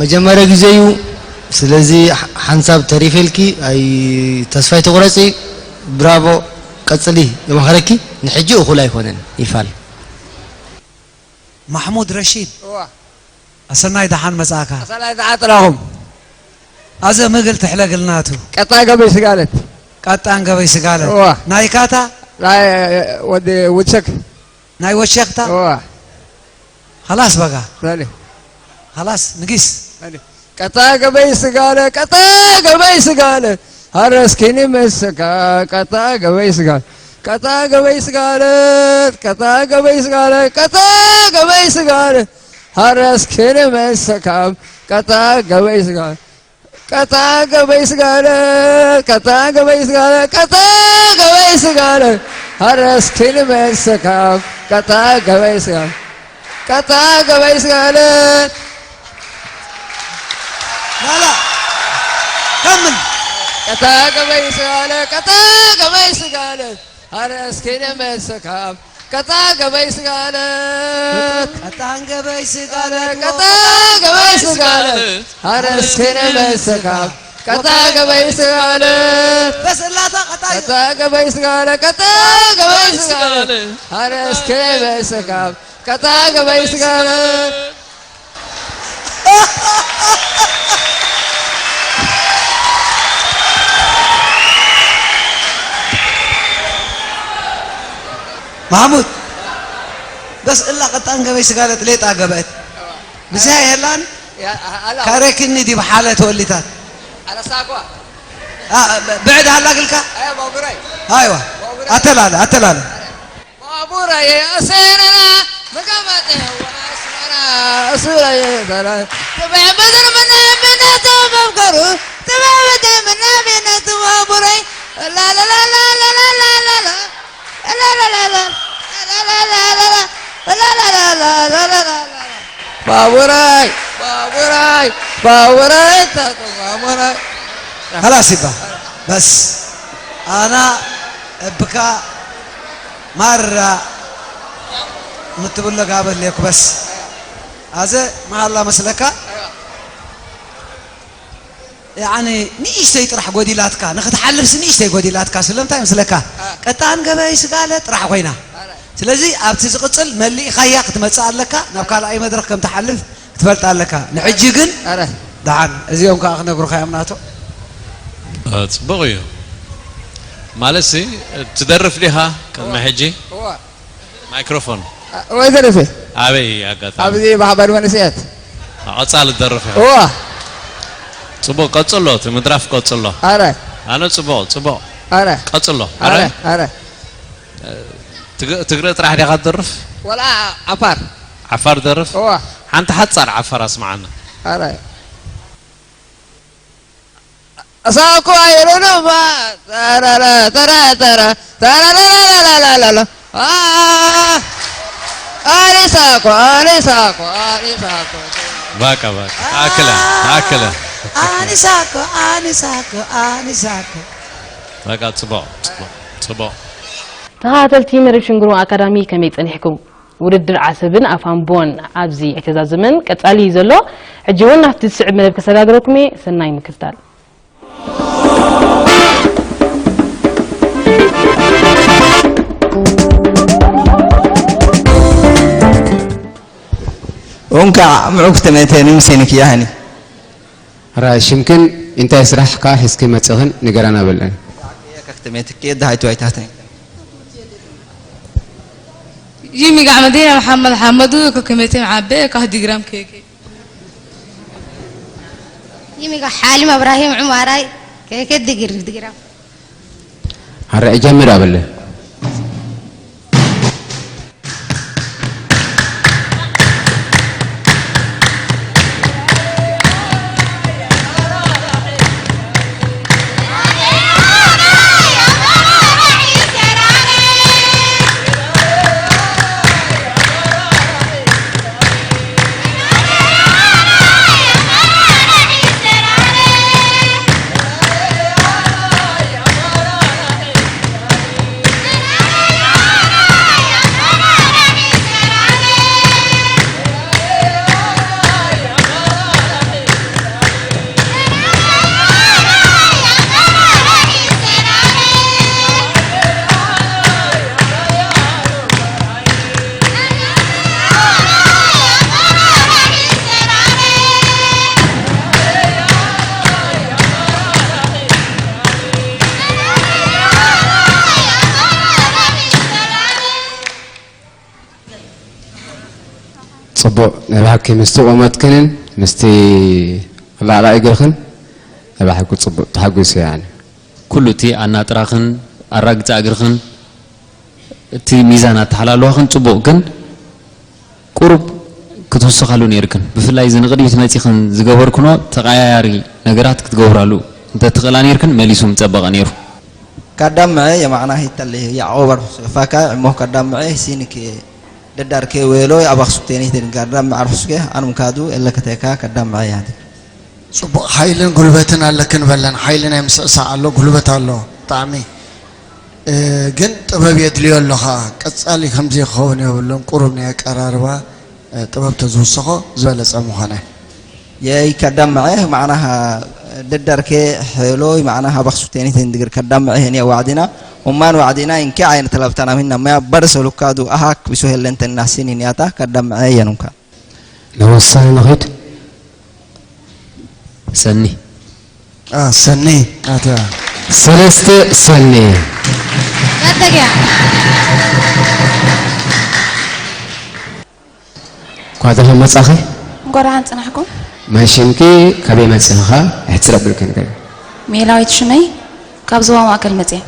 መጀመርያ ግዜ እዩ ስለዚ ሓንሳብ ተሪፈልኪ ኣይ ተስፋ ኣይትቑረፂ ብራቮ ቀፅሊ ይመኽረኪ ንሕጂ እኹል ኣይኮነን ኢፋል ማሕሙድ ረሺድ ኣሰናይ ደሓን መጻእካ ኣሰናይ ደሓን ጥራኹም ኣዘ ምግል ትሕለግልናቱ ቀጣ ገበይ ስጋለት ቀጣን ገበይ ስጋለት ናይካታ ወዲ ውድሰክ ናይ ወሸክታ ኸላስ በጋ ኸላስ ንጊስ ቀጣ ገበይ ስጋለ ቀጣ ገበይ ስጋለ ሀረስኪኒ መስካ ቀጣ ገበይ ስጋለ ቀጣ ገበይ ስጋለ ቀጣ ገበይ ስጋለ ቀጣ ገበይ ስጋለ ሀረስኪኒ መስካ ቀጣ ገበይ ስጋለ ቀጣ ገበይ ስጋለ ቀጣ ገበይ ስጋለ ቀጣ ገበይ ስጋለ ሀረስኪኒ መስካ ቀጣ ገበይ ስጋለ ቀጣ ገበይ ስጋለ ላላ ከምን ቀጣ ገበይ ስጋለ ቀጣ ገበይ ስጋለ አረ እስኪ ነመሰካም ቀጣ ገበይ ስጋለ ቀጣን ገበይ ስጋለ ቀጣ ገበይ ስጋለ አረ እስኪ ነመሰካም ቀጣ ገበይ ስጋለ በስላታ ቀጣ ገበይ ስጋለ ቀጣ ገበይ ስጋለ አረ እስኪ ነመሰካም ቀጣ ገበይ ስጋለ ማሙድ በስ እላ ቀጣን ገበይ ስጋለት ሌጣ ገበእት ብዚያ የላን ካረክኒ ዲብ ሓለ ተወሊታት ብዕድ ሃላ ግልካ ኣይዋ ኣተላለ ኣተላለ ባቡረየ ኣሰረና መጋባጠ ወኣስመራ እሱረየ ተራ ትበዕ በደር ምናይ ምነቱ መምከሩ ትበዕ በደር ምናይ ምነቱ ባቡረይ ላላላላላላላላ ባቡራይ ባቡራይ ባቡራይ ታቶ ባቡራይ خلاص يبقى بس ኣና እብካ ማራ ምትብሎ ጋበ ሌኩ በስ ኣዘ መሃላ መስለካ ያኒ ንእሽተይ ጥራሕ ጎዲላትካ ንክትሓልፍስ ንእሽተይ ጎዲላትካ ስለምንታይ ምስለካ ቀጣን ገበይ ስጋለ ጥራሕ ኮይና ስለዚ ኣብቲ ዝቕፅል መሊእኻያ ክትመፅእ ኣለካ ናብ ካልኣይ መድረክ ከም ትሓልፍ ክትፈልጥ ኣለካ ንሕጂ ግን ኣረ ደሓን እዚኦም ከዓ ክነግሩካ እዮም ናቶ ጽቡቕ እዩ ማለት ትደርፍ ዲኻ ቅድሚ ሕጂ ማይክሮፎን ወይ ደረሰ ኣበይ ኣጋጣሚ ኣብዚ ማሕበር መንእሰያት ቀጻሊ ትደርፍ ኢኻ እዋ ጽቡቕ ቀጽሎ እቲ ምድራፍ ቀጽሎ ኣረ ኣነ ጽቡቕ ጽቡቕ ኣረ ቀጽሎ ኣረ ኣረ ኣረ ትግ- ትግረ ጥራሕ ዲኻ ትደርፍ ወላ ዓፋር ዓፋር ደርፍ እዋ ሓንቲ ሓጻር ዓፋር ኣስማዓና ኣረ እሳኮ ኣይረዱማ ተረረ ተረ ተረ ተረረረረረረረ ኣሪሳኮ ኣሪሳኮ ኣሪሳኮ ባካ ባካ ኣክለ ኣክለ ኣኒሳኮ ኣኒሳኮ ኣኒሳኮ ባካ ጽቡቕ ጽቡቕ ጽቡቕ ተኸታተልቲ መደብ ሽንግሩ ኣካዳሚ ከመይ ጸኒሕኩም? ውድድር ዓሰብን ኣፋንቦን ኣብዚ ኣይተዛዘመን፣ ቀጻሊ እዩ ዘሎ። ሕጂ እውን ናብቲ ዝስዕብ መደብ ከሰጋግረኩም እየ። ሰናይ ምክትታል። እንኳዕ ምዑግ ተመተኒ ምሴንክ ያህኒ ራ ሽምክን እንታይ ስራሕ ከ ሒዝኪ መጽእኽን ንገራና በለን። ከክተመትክ የዳሃይቱ ኣይታተኝ ጂሚ ጋዕመ ዲና መሓመድ ሓመዱ ከከመቴም ዓበ ካህ ዲግራም ኬኬ ጂሚ ጋር ሓሊም እብራሂም ዑማራይ ከከ ድግር ድግራም ሐረ እጀምር አበለ ጽቡቕ ናይ ብሓቂ ምስቲ ቁመትክንን ምስቲ ክላዕላ እግርኽን ናይ ብሓቂ ጽቡቕ ተሓጒሰ ያኒ። ኩሉ እቲ ኣናጥራኽን ኣራግጻ እግርኽን እቲ ሚዛን ኣተሓላልዋኽን ጽቡቕ ግን ቁሩብ ክትውስኻሉ ነይርክን። ብፍላይ እዚ ንቕድሚት መጺኽን ዝገበርክኖ ተቐያያሪ ነገራት ክትገብራሉ እንተትኽእላ ነይርክን መሊሱ ምጸበቐ ነይሩ። Kadammace yamacnaha hittalle yacqoob arxuske faka immo kadammace hisinike daddarke weelo abaqsukteeni hiten kadammace arxuske anum kadu ellakateka kadammace yaate. ጽቡቕ ሓይልን ጉልበትን ኣለክን በለን ሓይሊ ናይ ምስዕሳዕ ኣሎ ጉልበት ኣሎ ብጣዕሚ እ፣ ግን ጥበብ የድልዮ ኣሎ ኸዓ ቀጻሊ ከምዚ ክኸውን የብሉን ቁሩብ ናይ ኣቀራርባ እ፣ ጥበብ ተዝውስኾ ዝበለጸ ምኾነ። Yei kadammace macnaha daddarke xeelooy macnaha baqsukteeni hiten digir kadammace heniya wacdina umman wacdina inke ayna talabtanam hinna maya barse lukkadu ahak bisu hellenten nasin hiniyata kadammace yanunka. ንወሳኒ ንኺድ ሰኒ አ፣ ሰኒ ኣታ ሰለስተ ሰኒ መጠጊያ ኳ ደሓን መጻኺ እንኳ ደሓን ጽናሕኩም። መን ሽምኪ ካበይ መጺኺ ኸ እሕጽር ኣብልኪ ንገሪ ሜላዊት ሽመይ ካብ ዞባ ማእከል መጽየ።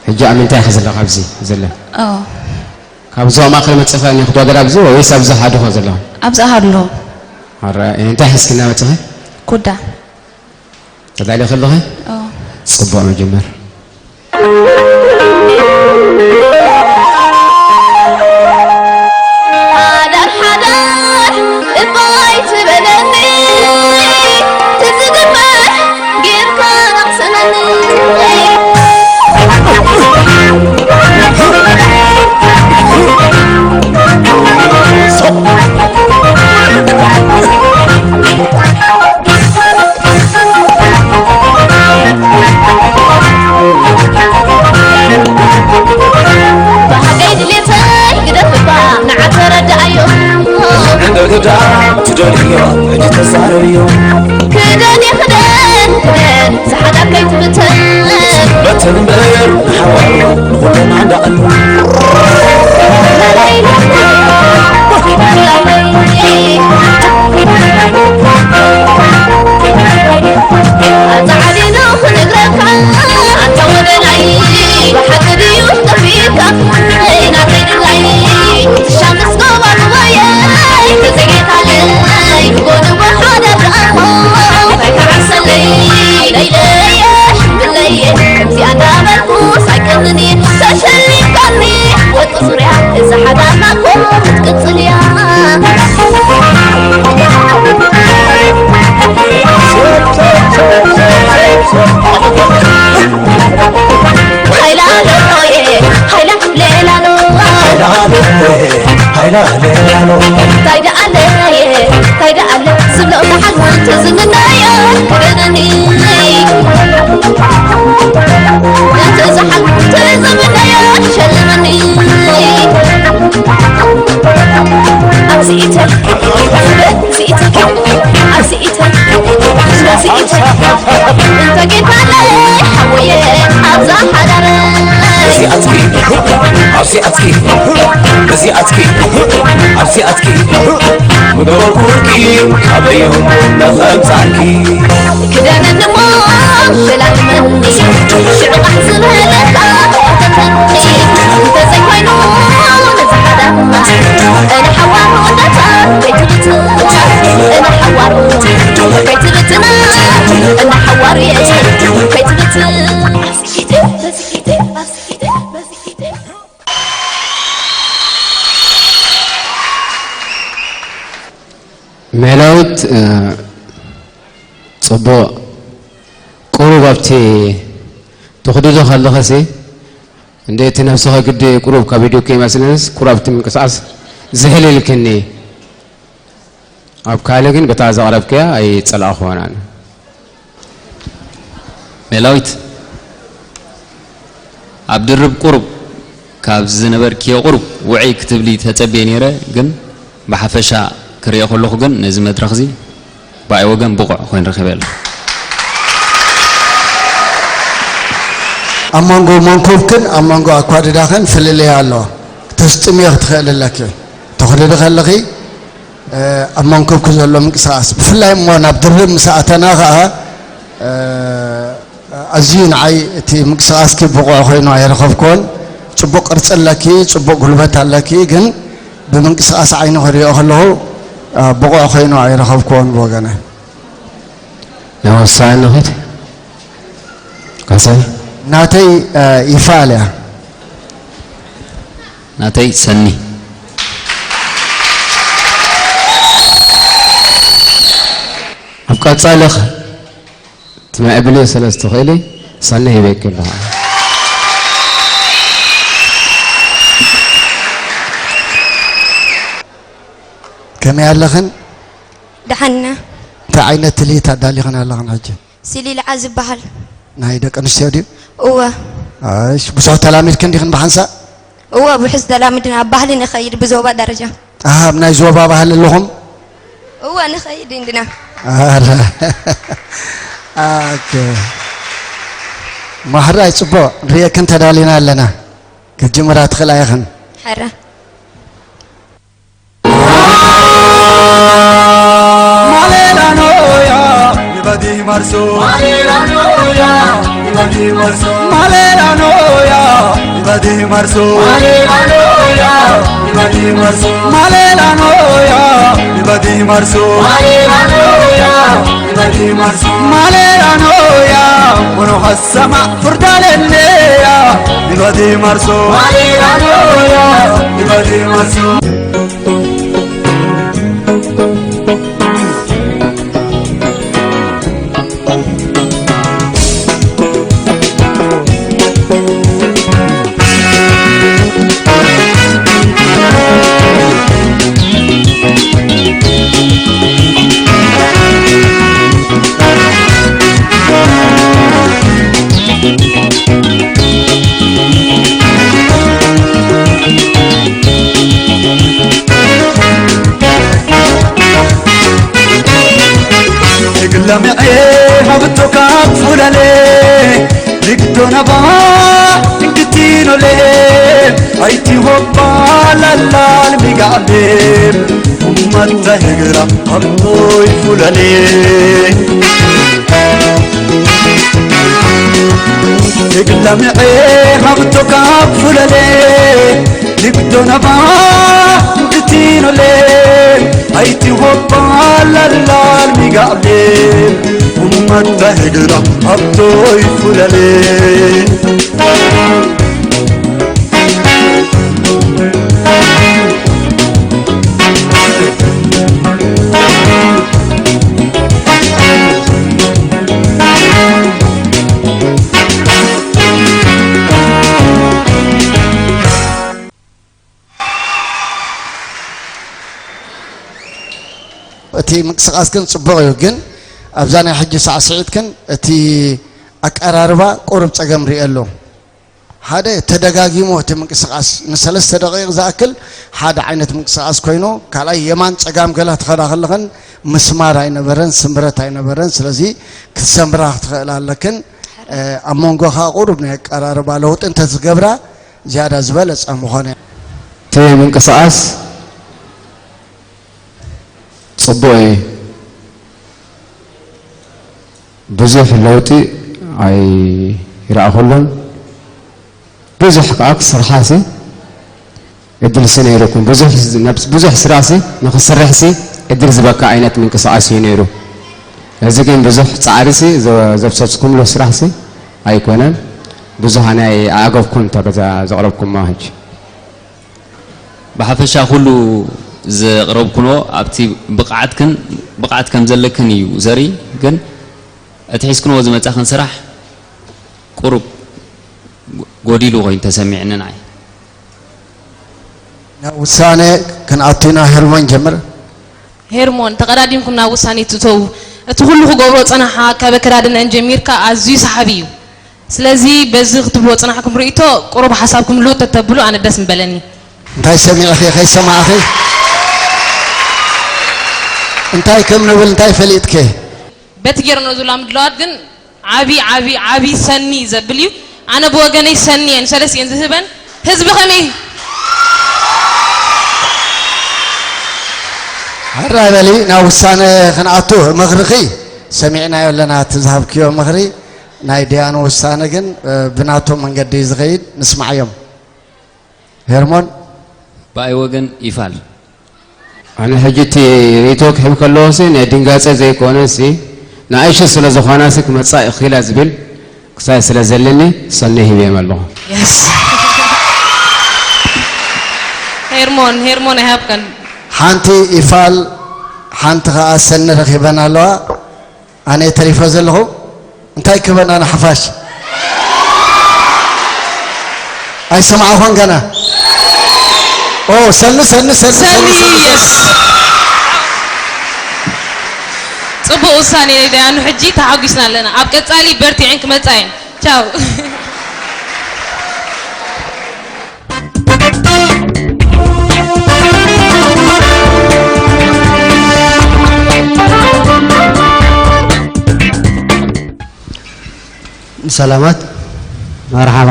ሕጂ ኣብ ምንታይ ኢኺ ዘለኺ ኣብዚ ዘለኺ ኦ ካብ ዞባ ማእከል መጺኺ ዲኺ ክትወዳደሪ ኣብዚ ወይስ ኣብዚ ኣሃዱ ኢኺ ዘለኺ ኣብዚ ኣሃዱ ኣለኹ። ኣረ እንታይ ሒዝክና መጺኺ ኩዳ ተዳሊኺ ኣለኺ ኦ ጽቡቕ ንጅምር ሓዳር ሓዳር እባ ኣይትበለኒ ትዝግበር ጌርካ ኣቕስነኒ ትደልዮ ሕጂ ተዛረብዮ። ክደን ይኽደን ክደን ዝሓዳር ከይትብተን። በተን እምበር ንሓዋሩ ንኹልና እንዳቐኑ። ኣንታ ዓዲኑ ክነግረካ ኣንታ ወደላይ ብሓቂ ድዩ ጠፊእካ ናተይ ድላይ ትሻምስ ጎባጉባየ ተዘጌታለይ ጎድቦ ሓደ ብኣሞ ኣይከዓሰለይ ለይለየ ሽምግለየ ከምዚኣ እንዳበልኩ ሳይቀንኒ ተሸሊምካኒ ወርቂ ዙርያ እዛ ሓዳርና እኮ ክትቅጽል እያ። ሃይላሎየ ሃይላ ሌላሎ ሃይላሌ ሃይላሌ ሃይላሌ ሃይላሌ እንታይ ደኣ ኣለየ እንታይ ደኣ ኣለ ዝብሎ መሓል ትዝምናዮ ክደነኒ እቲ ዝሓል ትዝምናዮ ሸልመኒ ኣብዚኢተ ኣብዚኢተ ኣብዚኢተ እንተ ጌታለ ሓወየ ኣብዛ ሓዳረ እዚኣትኪ ኣብዚኣትኪ እዚኣትኪ ኣብዚኣትኪ ምገበርኩልኪ ኣበዮም ነኸምፃልኪ ክደነኒ እሞ ሸላልመኒ ሽዕባሕ ዝበለካ እንተዘይኮይኑ ነዚ ሓዳርና እነ ሓዋሩ እንዳታ ከይትብትና እነ ሓዋሩ ከይትብትና እነ ሓዋሩ የት ከይትብትና ሜላዊት ጽቡቕ ቁሩብ ኣብቲ ትኹድዶ ከለኸሲ እንደ እቲ ነብስኻ ግዲ ቁሩብ ከቢዱኪ ይመስለንስ ቁሩብ ኣብቲ ምንቅስቓስ ዝሕል ኢልክኒ ኣብ ካልእ ግን በታ ዘቕረብክያ ኣይጸላእኹዎን ኣነ። ሜላዊት ኣብ ድርብ ቁሩብ ካብ ዝነበርክዮ ቁሩብ ውዕይ ክትብሊ ተጸብየ ነይረ ግን ብሓፈሻ ክሪኦ ከለኹ ግን ነዚ መድረኽዚ ብኣይ ወገን ብቑዕ ኮይኑ ረኺበ ኣለኹ። ኣብ መንጎ መንኮብክን ኣብ መንጎ ኣኳድዳኽን ፍልልይ ኣሎ። ክትስጥምዮ ክትኽእል ኣለኪ። ተኹድዲ ከለኺ ኣብ መንኮብኪ ዘሎ ምንቅስቓስ ብፍላይ እሞ ናብ ድርብ ምስ ኣተና ኸዓ ኣዝዩ ንዓይ እቲ ምንቅስቓስኪ ብቑዕ ኮይኑ ኣይረኸብክዎን። ጽቡቕ ቅርጺ ኣለኪ፣ ጽቡቕ ጉልበት ኣለኪ፣ ግን ብምንቅስቓስ ዓይኒ ክሪኦ ከለኹ ብቑዕ ኮይኑ ኣይረኸብክዎን ብወገነ። ናይ ወሳኒ ኸት ካሳይ ናተይ ይፋል እያ። ናተይ ሰኒ ኣብ ቀጻሊ ትምዕብልዮ ስለ ዝትኽእሊ ሰኒ ሂበኪ ኣለኹ። ከመይ ኣለኽን? ደሓን ኢና። እንታይ ዓይነት ትልሂት ኣዳሊኽን ኣለኽን ሕጂ? ሲሊልዓ ዝበሃል። ናይ ደቂ ኣንስትዮ ድዩ? እወ። እሽ፣ ብዙሕ ተላሚድክን ዲኽን ብሓንሳእ? እወ፣ ውሑስ ተላሚድና ኣብ ባህሊ ንኸይድ ብዞባ ደረጃ። ኣሃ፣ ኣብ ናይ ዞባ ባህሊ ኣለኹም? እወ፣ ንኸይድ እንድና። ኣረ። ኦኬ። ማሕራይ ጽቡቕ፣ ንርእየክን ተዳሊና ኣለና። ክትጅምራ ትኽእላ ኢኽን። ሕረ። ለምዔ ሃብቶ ካብ ፉለሌ ልግዶ ነባ እንክቲኖሌ ኣይቲ ሆባ ላላል ሚጋሌ ኡመታ ህግራ ሃብቶይ ፉለሌ ትግለምዔ ሃብቶ ካብ ፉለሌ ልግዶ ነባ እንክቲኖሌ ኣይቲ ሆባ ላላል ሚጋሌ ኡመታ ህግራ ሃብቶይ ፉለሌ እቲ ምንቅስቃስ ግን ጽቡቕ እዩ፣ ግን ኣብዛ ናይ ሕጂ ሳዕስዒት ግን እቲ ኣቀራርባ ቁሩብ ጸገም ርእየ ኣለኹ። ሓደ ተደጋጊሙ እቲ ምንቅስቃስ ንሰለስተ ደቂቕ ዝኣክል ሓደ ዓይነት ምንቅስቃስ ኮይኑ፣ ካልኣይ የማን ጸጋም ገላ ትኸዳ ከለኽን ምስማር ኣይነበረን፣ ስምረት ኣይነበረን። ስለዚ ክትሰምራ ክትኽእል ኣለክን። እ፣ ኣብ መንጎ ከዓ ቁሩብ ናይ ኣቀራርባ ለውጢ እንተዝገብራ ዝያዳ ዝበለጸ ምኾነ። እቲ ምንቅስቃስ ጽቡቕ እዩ። ብዙሕ ለውጢ ኣይረኣኹሉን። ብዙሕ ከዓ ክስርሓሲ ዕድልሲ ነይሩኩም። ብዙሕ፣ ብዙሕ ስራሕሲ ንኽስርሕሲ ዕድል ዝበካ ዓይነት ምንቅስቃስ እዩ ነይሩ። እዚ ግን ብዙሕ ጻዕሪሲ ዘ-፣ ዘፍሰስኩምሉ ስራሕሲ ኣይኮነን። ብዙሕ ናይ ኣዕገብኩም እንተ ዘ-፣ ዘቕረብኩሞ ሕጂ። ብሓፈሻ ኩሉ ዘቕረብኩኖ ኣብቲ ብቕዓትክን፣ ብቕዓት ከም ዘለክን እዩ ዘርኢ፣ ግን እቲ ሒዝክንዎ ዝመጻኽን ስራሕ ቁሩብ ጎዲሉ ኮይኑ ተሰሚዕኒ ንዓይ። ናብ ውሳነ ክንኣቱ ኢና። ሄርሞን ጀምር። ሄርሞን፣ ተቐዳዲምኩም ናብ ውሳኔ ትእተዉ። እቲ ኩሉ ክገብሮ ጸናሓ፣ ካብ ኣከዳድነአን ጀሚርካ ኣዝዩ ሰሓቢ እዩ። ስለዚ በዚ ክትብልዎ ጽናሕኩም ርእይቶ ቁሩብ ሓሳብኩም ልውጥ ተተብሉ ኣነ ደስ ምበለኒ። እንታይ ሰሚዕኺ ከይሰማዕኺ? እንታይ ከም ንብል እንታይ ፈሊጥኪ? በቲ ጌርኖ ዝብላ ምድላዋት ግን ዓቢ፣ ዓቢ፣ ዓቢ ሰኒ ዘብል እዩ። ኣነ ብወገነይ ሰኒ እየን፣ ሰለስተ እየን ዝህበን። ህዝቢ ከመይ? ሕራይ በሊ፣ ናብ ውሳነ ክንኣቱ ምኽርኺ ሰሚዕናዮ ኣለና፣ እቲ ዝሃብክዮ ምኽሪ። ናይ ዲያኑ ውሳነ ግን፣ እ፣ ብናቱ መንገዲ እዩ ዝኸይድ፣ ንስማዓዮም። ሄርሞን? ብኣይ ወገን ይፋል። ኣነ ሕጂ እቲ ርእይቶ ክህብ ከለኹሲ ናይ ድንጋጸ ዘይኮነሲ ንኣሽቱ ስለ ዝኾናሲ ክመጻ እኽኢላ ዝብል ክሳይ ስለ ዘለኒ ሰኒ ሂበዮም ኣለኹ። የስ። ሄርሞን፣ ሄርሞን ኣይሃብከን። ሓንቲ ይፋል፣ ሓንቲ ኸኣ ሰኒ ረኺበን ኣለዋ። ኣነ ተሪፈ ዘለኹ እንታይ ክበና ንሓፋሽ? ኣይሰማዕኹን ገና። ኦ፣ ሰኒ፣ ሰኒ፣ ሰኒ፣ ሰኒ፣ ሰኒ፣ ሰኒ፣ ሰኒ። የስ። ጽቡቕ ውሳኔ ደያኑ፣ ሕጂ ተሓጒስና ኣለና። ኣብ ቀጻሊ በርቲዐን ክመጻ እየን። ቻው። ሰላማት። መርሓባ።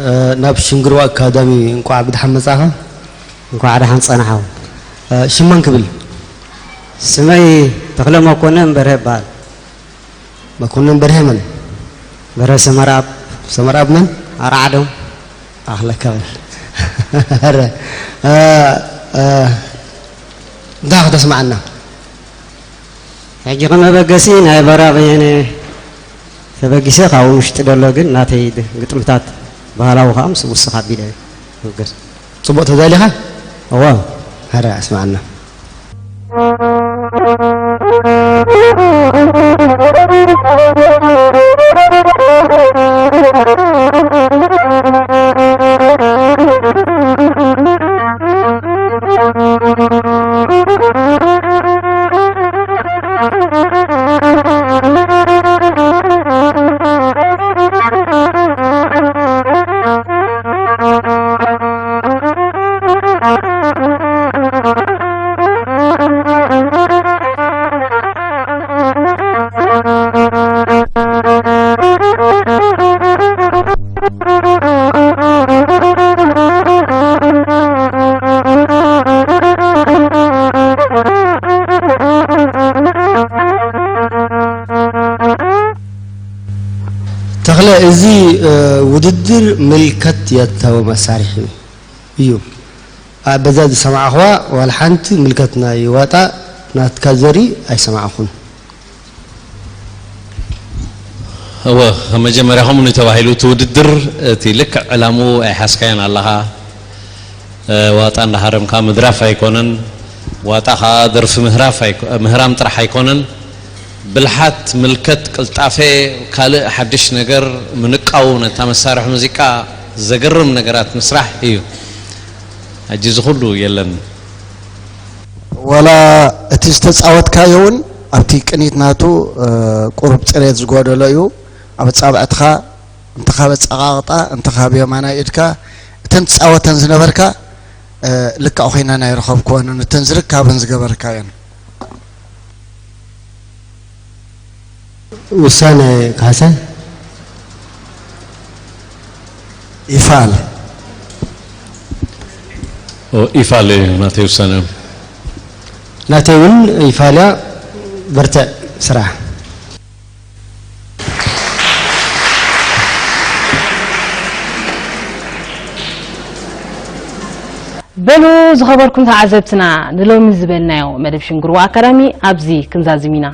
እ፣ ናብ ሽንግርዋ ኣካዳሚ እንቋዕ ብድሓን መጻኻ። እንቋዕ ደሓን ጸናሕኹም። እ፣ ሽም መን ክብል? ስመይ ተኽለ መኮነን በርሀ ይበሃል። መኮነን በርሀ መን? በርሀ ሰመራብ። ሰመራብ መን? ኣርዓዶም። ኣኽለካ በል። ኧረ፣ እ፣ እ፣ እንታይ ከተስምዓና? ሕጂ ከመበገሲ ናይ በራ በየነ ተበጊሰ፣ ካብኡ ውሽጢ ደሎ ግን ናተይ ድ-፣ ግጥምታት ባህላዊ ከዓ ምስ ውስኽ ኣቢለ ይብገስ። ጽቡቕ ተዳሊኻ? እወ። ኧረ ኣስምዓና። እዚ ውድድር ምልከት የእተወ መሳርሒ እዩ። በዛ ዝሰማዕኽዋ ዋላ ሓንቲ ምልከት ናይ ዋጣ ናትካ ዘርኢ ኣይሰማዕኹን። እወ፣ መጀመርያ ከምኡ ተባሂሉ እቲ ውድድር እቲ ልክዕ ዕላምኡ ኣይሓዝካዮን ኣለኻ። ዋጣ እንዳሃረምካ ምድራፍ ኣይኮነን። ዋጣ ከዓ ደርፊ ምህራፍ ኣይኮ- ምህራም ጥራሕ ኣይኮነን። ብልሓት፣ ምልከት፣ ቅልጣፈ፣ ካልእ ሓድሽ ነገር ምንቃው፣ ነታ መሳርሒ ሙዚቃ ዘገርም ነገራት ምስራሕ እዩ። ሕጂ እዚ ኩሉ የለን። ዋላ እቲ ዝተፃወትካዮ እውን ኣብቲ ቅኒት ናቱ ቁሩብ ፅሬት ዝጎደሎ እዩ። ኣብ ኣፃብዕትኻ እንተኻብ ኣፀቓቕጣ እንተኻብ የማናይ ኢድካ እተን ትፃወተን ዝነበርካ ልክዕ ኮይነን ኣይረኸብክወንን፣ እተን ዝርካበን ዝገበርካየን። ውሳነ ካሕሰ። ይፋል። ይፋል እዩ ናተይ ውሳነ። ናተይ እውን ይፋል እያ። በርትዕ ስራሕ። በሉ ዝኸበርኩም ተዓዘብትና፣ ንሎሚ ዝበልናዮ መደብ ሽንግርዋ ኣካዳሚ ኣብዚ ክንዛዝም ኢና።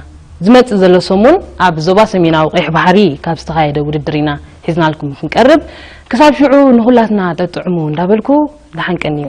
ዝመጽእ ዘሎ ሰሙን ኣብ ዞባ ሰሜናዊ ቀይሕ ባሕሪ ካብ ዝተኻየደ ውድድር ኢና ሒዝናልኩም ክንቀርብ። ክሳብ ሽዑ ንኹላትና ጠጥዕሙ እንዳበልኩ ደሓን ቀንዩ።